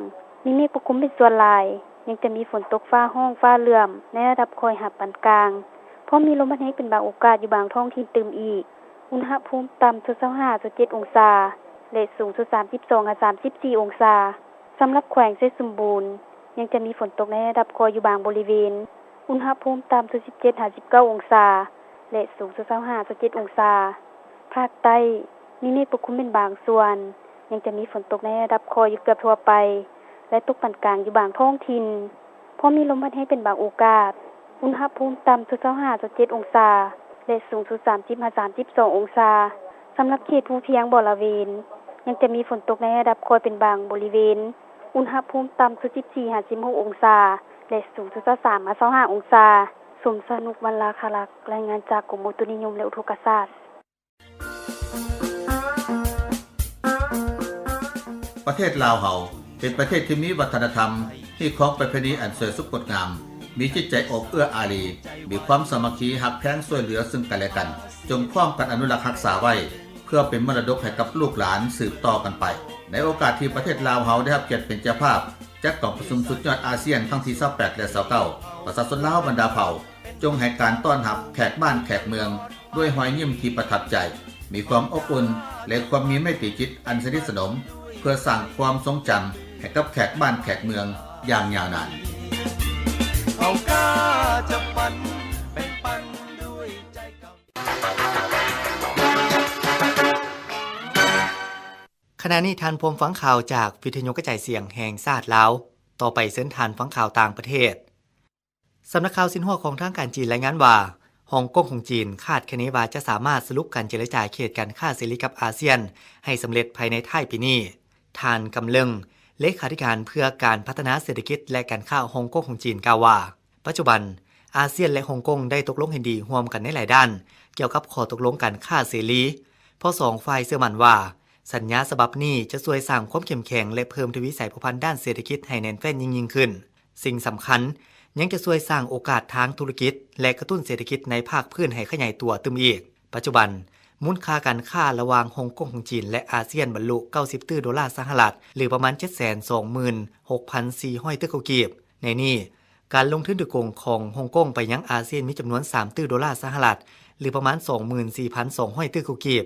ມີເມກປົກຄຸມເປັນສ່ວນຫຼາຍ, ຍັງຈະມີຝົນຕົກຟ້າຮ້ອງຟ້າເຫຼື້ອມໃນລະດັບຄ່ອຍຫາປານກາງ, ພ້ອມມີລົມພັດແຮງເປັນບາງໂອກາດຢູ່ບາງທ້ອງຖິ່ນຕື່ມອີກ. ອຸນຫະພູມຕ່ຳສຸດຊາວຫ້າ ຊາວເຈັດອົງສາ ແລະ ສູງສຸດສາມສິບສອງຫາສາມສິບສີ່ອົງສາ. ສຳລັບແຂວງໄຊສົມບູນ ຍັງຈະມີຝົນຕົກໃນລະດັບຄ່ອຍຢູ່ບາງບໍລິເວນ, ອຸນຫະພູມຕ່ຳສຸດສິບເຈັດຫາສິບເກົ້າອົງສາ ແລະ ສູງສຸດຊາວຫ້າ ຊາວເຈັດອົງສາ. ພາກໃຕ້ ມີເມກປົກຄຸມເປັນບາງສ່ວນ, ຍັງຈະມີຝົນຕົກໃນລະດັບຄ່ອຍຢູ່ເກືອບທົ່ວໄປ ແລະ ຕົກປານກາງຢູ່ບາງທ້ອງຖິ່ນ, ພ້ອມມີລົມພັດແຮງເປັນບາງໂອກາດ. ອຸນຫະພູມຕ່ຳສຸດຊາວຫ້າ ຊາວເຈັດອົງສາ ແລະ ສູງສຸດສາມສິບຫາສາມສິບສອງອົງສາ. ສຳລັບເຂດພູພຽງບໍລະເວນ ຍັງຈະມີຝົນຕົກໃນລະດັບຄ່ອຍເປັນບາງບໍລິເວນ, ອຸນຫະພູມຕ່ຳສຸດສິບສີ່ຫາສິບຫົກອົງສາ ແລະ ສູງສຸດຊາວສາມຫາຊາວຫ້າອົງສາ. ສົມສະໜຸກ ວັນລາຄາລັກ, ລາຍງານຈາກກົມອຸຕຸນິຍົມ ແລະ ອຸທົກກະສາດ. ປະເທດລາວເຮົາເປັນປະເທດທີ່ມີວັດທະນະທຳ, ມີຂອງປະເພນີອັນສວຍສົດງົດງາມ, ມີຈິດໃຈໂອບເອື້ອອາຣີ, ມີຄວາມສາມັກຄີຮັກແພງຊ່ວຍເຫຼືອເຊິ່ງກັນແລະກັນ, ຈົ່ງພ້ອມກັນອະນຸລັກຮັກສາໄວ້ ເພື່ອເປັນມໍລະດົກໃຫ້ກັບລູກຫຼານສືບຕໍ່ກັນໄປ. ໃນໂອກາດທີ່ປະເທດລາວເຮົາໄດ້ຮັບກຽດເປັນເຈົ້າພາບຈັດກອງປະຊຸມສຸດຍອດອາຊຽນຄັ້ງທີຊາວແປດ ແລະ ຊາວເກົ້າ, ປະຊາຊົນລາວບັນດາເຜົ່າ ຈົ່ງໃຫ້ການຕ້ອນຮັບແຂກບ້ານແຂກເມືອງດ້ວຍຮອຍຍິ້ມທີ່ປະທັບໃຈ, ມີຄວາມອົບອຸ່ນ ແລະ ຄວາມມີໄມຕີຈິດອັນສະໜິດສະໜົມ, ເພື່ອສ້າງຄວາມຊົງຈຳໃຫ້ກັບແຂກບ້ານແຂກເມືອງຢ່າງຍາວນານ. ເຮົາກະຈະປັນ ແບ່ງປັນດ້ວຍໃຈເກົ່າ. ຂ ຂະນະນີ້ທ່ານພວມຟັງຂ່າວຈາກວິທະຍຸກະຈາຍສຽງແຫ່ງຊາດລາວ. ຕໍ່ໄປເຊີນທ່ານຟັງຂ່າວຕ່າງປະເທດ. ສຳນັກຂ່າວຊິນຫົວຂອງທາງການຈີນລາຍງານວ່າ, ຮ່ອງກົງຂອງຈີນຄາດຄະເນວ່າຈະສາມາດສະຫຼຸບການເຈລະຈາເຂດການຄ້າເສລີກັບອາຊຽນໃຫ້ສຳເລັດພາຍໃນທ້າຍປີນີ້. ທ່ານ ກຳເລິງ ເລຂາທິການເພື່ອການພັດທະນາເສດຖະກິດ ແລະ ການຄ້າຮ່ອງກົງຂອງຈີນກ່າວວ່າ, ປັດຈຸບັນ ອາຊຽນ ແລະ ຮົງກົງໄດ້ຕົກລົງເຫັນດີຮ່ວມກັນໃນຫຼາຍດ້ານ ກ່ຽວກັບຂໍ້ຕົກລົງການຄ້າເສລີ, ເພາະສອງຝ່າຍເຊື່ອໝັ້ນວ່າ ສັນຍາສະບັບນີ້ຈະຊ່ວຍສ້າງຄວາມເຂັ້ມແຂງ ແລະ ເພີ່ມທະວີສາຍພົວພັນດ້ານເສດຖະກິດໃຫ້ແໜ້ນແຟ້ນຍິ່ງໆຂຶ້ນ. ສິ່ງສຳຄັນ, ຍັງຈະຊ່ວຍສ້າງໂອກາດທາງທຸລະກິດ ແລະ ກະຕຸ້ນເສດຖະກິດໃນພາກພື້ນໃຫ້ຂະຫຍາຍຕົວຕື່ມອີກ. ປັດຈຸບັນ, ມູນຄ່າການຄ້າລະຫວ່າງຮົງກົງຂອງຈີນ ແລະ ອາຊຽນບັນລຸເກົ້າສິບຕື້ໂດລາສະຫະລັດ ຫຼື ປະມານເຈັດແສນສອງໝື່ນຫົກພັນສີ່ຮ້ອຍຕື້ກີບ. ໃນນີ້, ການລົງທຶນໂດຍກົງຂອງຮົງກົງໄປຍັງອາຊຽນມີຈຳນວນສາມຕື້ໂດລາສະຫະລັດ ຫຼື ປະມານສອງໝື່ນສີ່ພັນສອງຮ້ອຍຕື້ກີບ.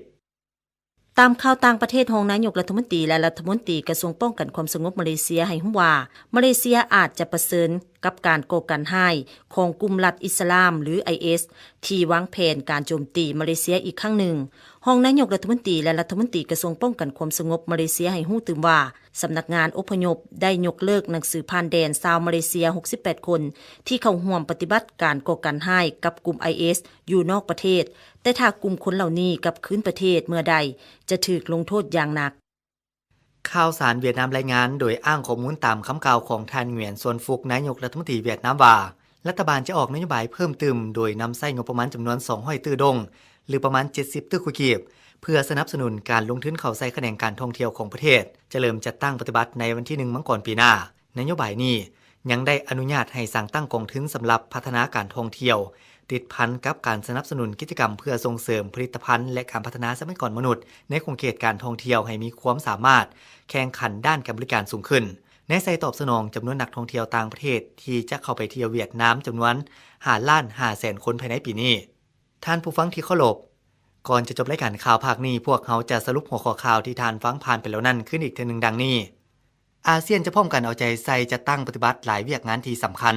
ຕາມຂ່າວຕ່າງປະເທດ, ຮອງນາຍົກລັດຖະມົນຕີ ແລະ ລັດຖະມົນຕີກະຊວງປ້ອງກັນຄວາມສະຫງົບມາເລເຊຍໃຫ້ຮູ້ວ່າ, ມາເລເຊຍອາດຈະປະເຊີນກັບການກໍ່ການຮ້າຍຂອງກຸ່ມລັດອິດສະລາມ ຫຼື ໄອເອສ ທີ່ວາງແຜນການໂຈມຕີມາເລເຊຍອີກຄັ້ງໜຶ່ງ. ຮອງນາຍົກລັດຖະມົນຕີ ແລະ ລັດຖະມົນຕີກະຊວງປ້ອງກັນຄວາມສະຫງົບມາເລເຊຍໃຫ້ຮູ້ຕື່ມວ່າ, ສຳນັກງານອົບພະຍົບໄດ້ຍົກເລີກໜັງສືຜ່ານແດນຊາວມາເລເຊຍຫົກສິບແປດຄົນ ທີ່ເຂົ້າຮ່ວມປະຕິບັດການກໍ່ການຮ້າຍກັບກຸ່ມໄອເອສຢູ່ນອກປະເທດ, ແຕ່ຖ້າກຸ່ມຄົນເຫຼົ່ານີ້ກັບຄືນປະເທດເມື່ອໃດ, ຈະຖືກລົງໂທດຢ່າງໜັກ. ຂ່າວສານຫວຽດນາມລາຍງານໂດຍອ້າງຂໍ້ມູນຕາມຄຳກ່າວຂອງທ່ານ ຫງວຽນ ຊວນຟຸກ ນາຍົກລັດຖະມົນຕີຫວຽດນາມວ່າ, ລັດຖະບານຈະອອກນະໂຍບາຍເພີ່ມຕື່ມໂດຍນຳໃຊ້ງົບປະມານຈຳນວນສອງຮ້ອຍຕື້ດົງ ຫຼື ປະມານເຈັດສິບຕື້ກີບ ເພື່ອສະໜັບສະໜູນການລົງທຶນເຂົ້າໃສ່ຂະແໜງການທ່ອງທ່ຽວຂອງປະເທດ, ຈະເລີ່ມຈັດຕັ້ງປະຕິບັດໃນວັນທີໜຶ່ງມັງກອນປີໜ້າ. ນະໂຍບາຍນີ້ຍັງໄດ້ອະນຸຍາດໃຫ້ສ້າງຕັ້ງກອງທຶນສຳລັບພັດທະນາການທ່ອງທ່ຽວ, ຕິດພັນກັບການສະໜັບສະໜູນກິດຈະກຳເພື່ອສົ່ງເສີມຜະລິດຕະພັນ ແລະ ການພັດທະນາຊັບພະຍາກອນມະນຸດໃນຂົງເຂດການທ່ອງທ່ຽວໃຫ້ມີຄວາມສາມາດແຂ່ງຂັນດ້ານການບໍລິການສູງຂຶ້ນ, ແນໃສ່ຕອບສະໜອງຈຳນວນນັກທ່ອງທ່ຽວຕ່າງປະເທດທີ່ຈະເຂົ້າໄປທ່ຽວຫວຽດນາມຈຳນວນຫ້າລ້ານຫ້າແສນຄົນພາຍໃນປີນີ້. ທ່ານຜູ້ຟັງທີ່ເຄົາລົບ, ກ່ອນຈະຈົບລາຍການຂ່າວພາກນີ້, ພວກເຮົາຈະສະຫຼຸບຫົວຂໍ້ຂ່າວທີ່ທ່ານຟັງຜ່ານໄປແລ້ວນັ້ນຄືນອີກເທື່ອໜຶ່ງດັ່ງນີ້. ອາຊຽນຈະພ້ອມກັນເອົາໃຈໃສ່ຈັດຕັ້ງປະຕິບັດຫຼາຍວຽກງານທີ່ສຳຄັນ.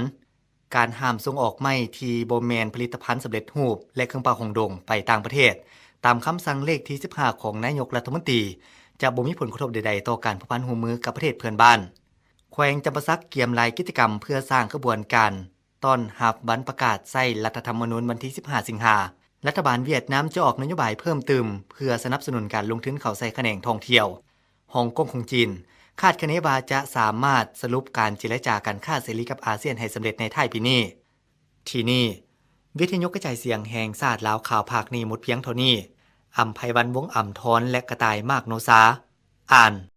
ການຫ້າມສົ່ງອອກໄມ້ທີ່ບໍ່ແມ່ນຜະລິດຕະພັນສຳເລັດຮູບ ແລະ ເຄື່ອງປ່າຫົງດົງໄປຕ່າງປະເທດ, ຕາມຄຳສັ່ງເລກທີສິບຫ້າຂອງນາຍົກລັດຖະມົນຕີ, ຈະບໍ່ມີຜົນກະທົບໃດໆຕໍ່ການພົວພັນຮ່ວມມືກັບປະເທດເພື່ອນບ້ານ. ແຂວງຈຳປາສັກກຽມລາຍກິດຈະກຳເພື່ອສ້າງຂະບວນການ ຕ້ອນຮັບວັນປະກາດໃຊ້ລັດຖະທຳມະນູນວັນທີສິບຫ້າສິງຫາ. ລັດຖະບານຫວຽດນາມຈະອອກນະໂຍບາຍເພີ່ມຕື່ມເພື່ອສະໜັບສະໜູນການລົງທຶນເຂົ້າໃສ່ຂະແໜງທ່ອງທ່ຽວ. ຮ່ອງກົງຂອງຈີນຄາດຄະເນວ່າຈະສາມາດສະຫຼຸບການເຈລະຈາການຄ້າເສລີກັບອາຊຽນໃຫ້ສຳເລັດໃນທ້າຍປີນີ້. ທີ່ນີ້, ວິທະຍຸກະຈາຍສຽງແຫ່ງຊາດລາວ ຂ່າວພາກນີ້ໝົດພຽງເທົ່ານີ້. ອຳໄພວັນ ວົງອຳທອນ ແລະ ກະຕ່າຍ ມາກໂນຊາ ອ່ານ.